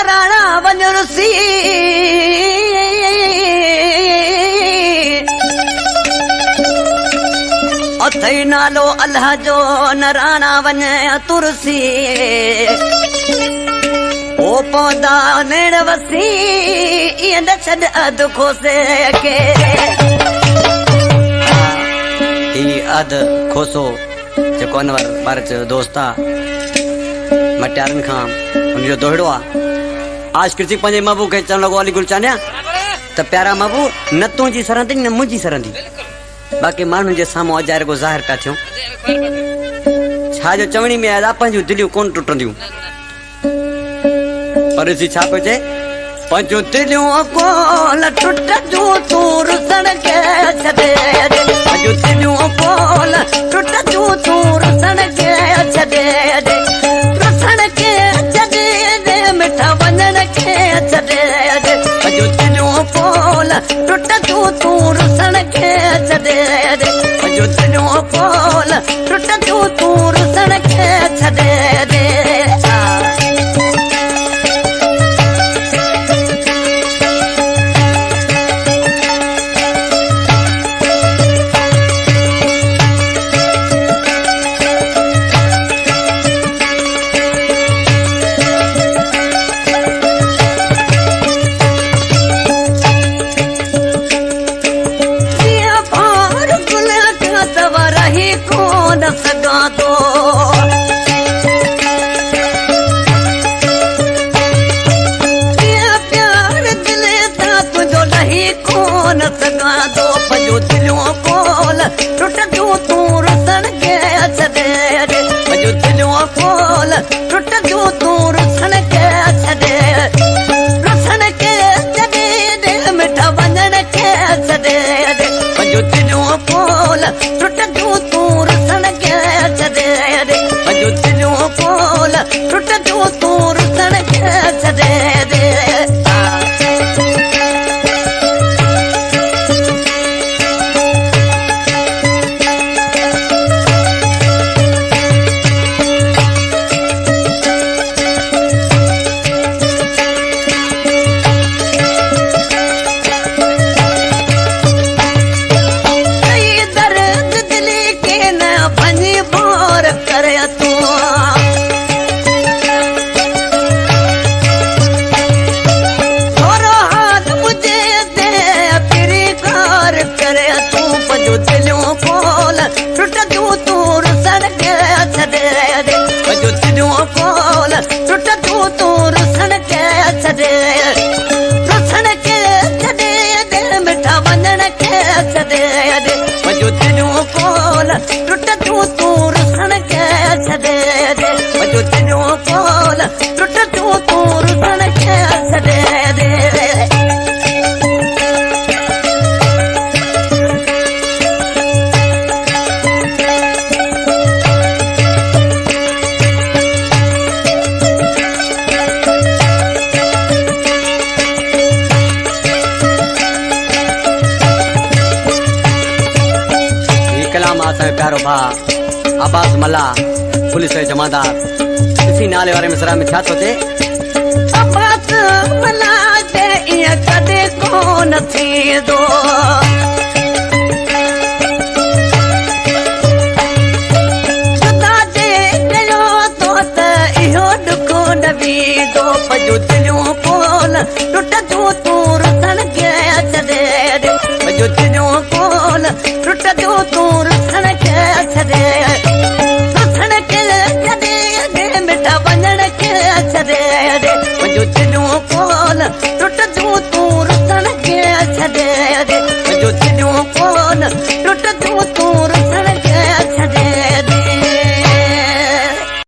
راڻا وڃ رسي. اٿئي نالو الله جو نه راڻا وڃ ترسي. او پوندا نيڻ وسي ائين نه ڇڏ اڌ کوسي کي. هي اڌ کوسو جيڪو انور ٻارچ جو دوست آ مٽيارن کان ان جو دوهڙو آ. عاشق ٿي پنهنجي محبوب کي چوڻ لڳو علي گل چانڊيا ته پيارا محبوب نه تنهنجي سرندي نه منهنجي سرندي باقي ماڻهن جي سامهون اجائي رڳو ظاهر پيا ٿيون ڇا جو چوڻي ۾ آيل آ پنهنجون دليون ڪونه ٽٽنديون. پر ڏسي ڇا پيو چئي؟ پنهنجون دليون ڪونه ٽٽنديون تون رسڻ کي ڇڏي ڏي. پنهنجون دليون ڪونه ٽٽنديون تون رسڻ کي ڇڏي ڏي. رسڻ کي ڇڏي ڏي مٺا وڃڻ کي ڇڏي ڏي. پنهنجون دليون ڪونه ٽٽنديون تون رسڻ کي ڇڏي ڏي. پنهنجون دليون ڪونه ٽٽنديون تون رسڻ کي ڇڏي ڏي. جيئن ڀار گل کان سوا رهي ڪونه سگهان ٿو. جيئن پيار دل تان تنهنجو لهي ڪونه سگهان ٿو. پنهنجون دليون ڪونه ٽٽنديون تون رسڻ کي ڇڏي ڏي. پنهنجون دليون ڪونه ٽٽنديون تون رسڻ کي ڇڏي. رسڻ کي ڇڏي ڏي مٺا وڃڻ کي ڇڏي ڏي. پنهنجون دليون ڪونه ٽٽنديون تون رسڻ کي ڇڏي ڏي. پنهنجون دليون ڪونه ٽٽنديون تون رسڻ کي ڇڏي ڏي. ڪئي درد دلي کي نه ڀڃي ڀور ڪري تون. ٿورو حال منهنجي تي پرين ڪار ڪري تون. پنهنجون دليون ڪونه ٽٽنديون تون رسڻ کي ڇڏي ڏي. پنهنجون دليون ڪونه ٽٽنديون تون رسڻ کي ڇڏي. رسڻ کي ڇڏي ڏي مٺا وڃڻ کي ڇڏي ڏي. پنهنجون دليون ڪونه ٽٽنديون تون رسڻ کي ڇڏي ڏي. پنهنجون دليون ڪونه ٽٽنديون تون رسڻ کي ڇڏي ڏي. هي ڪلام آ اسان جو پيارو ڀاء عباس ملاح پوليس جو جمعدار ڏسي نالي واري مصرع ۾ ڇا ٿو چئي. عباس ملاح جي ائين ڪڏهن ڪونه ٿيندو.